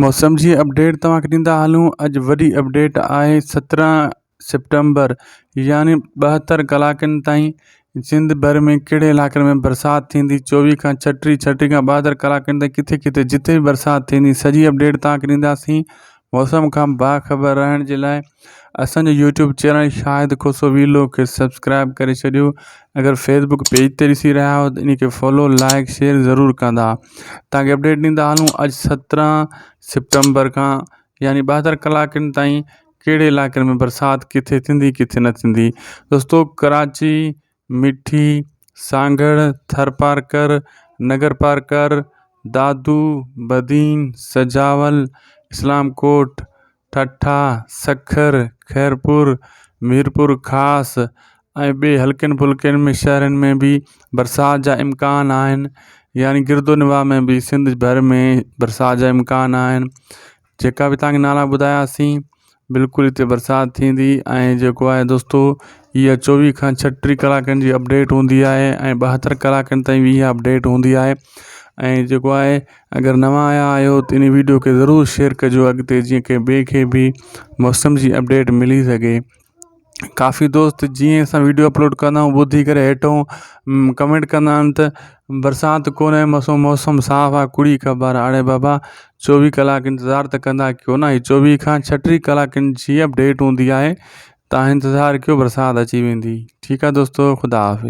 موسم جي اپڊيٽ توهان کي ڏيندا هلون اڄ وڏي اپڊيٽ آهي 17 سيپٽمبر يعني 72 ڪلاڪن تائين سنڌ ڀر ۾ ڪهڙي علائقن ۾ برسات ٿيندي 24 کان 36 36 کان 72 ڪلاڪن تائين ڪٿي ڪٿي جتي به برسات ٿيندي سڄي اپڊيٽ توهان کي ڏينداسين موسم کان باخبر رهڻ جي لاء اسان جو YouTube channel Shahid Khoso vlog کي سبسڪرائب ڪري ڇڏيو اگر فيسبڪ پيج تي ڏسي رهيا آهيو ته ان کي فالو لائڪ شيئر ضرور ڪندا تان کي اپڊيٽ ڏيندا هلون اڄ 17 سيپٽمبر کان يعني 72 ڪلاڪن تائين ڪهڙي علائقن ۾ برسات ڪٿي ٿيندي ڪٿي نه ٿيندي دوستو ڪراچي مٺي، سانگهڙ، ٿرپارڪر، نگرپارڪر، دادو، بدين، سجاول، اسلام ڪوٽ، ٺٽا، سکر، خيرپور، ميرپورخاص ۽ ٻي هلڪين ڦلڪين ۾ شهرن ۾ به برسات جا امڪان آهن يعني گردونواح ۾ به سنڌ ڀر ۾ برسات جا امڪان آهن جيڪا به توهان کي نالا ٻڌاياسين بلڪل هتي برسات ٿيندي ۽ جيڪو آهي دوستو اها چوويهه کان ڇٽيهه ڪلاڪن جي اپڊيٽ هوندي آهي ۽ ٻاهتر ڪلاڪن تائين به اها اپڊيٽ هوندي آهي ۽ جيڪو آهي اگر نوان آيا آهيو ته ان ويڊيو کي ضرور شيئر ڪجو اڳتي جيئن ڪنهن ٻئي کي به موسم جي اپڊيٽ ملي سگهي ڪافي دوست جيئن اسان ويڊيو اپلوڊ ڪندا آهيون ٻڌي ڪري هيٺو ڪمينٽ ڪندا آهن ته برسات ڪونهي موسم موسم صاف آهي ڪوڙي خبر آهي اڙي بابا چوويهه ڪلاڪ انتظار ته ڪندا ڪيو نه هي چوويهه کان ڇٽيهه ڪلاڪن جي اپڊيٽ هوندي آهي تان انتظار ڪيو برسات اچي ويندي ٺيڪ آهي دوستو خدا حافظ.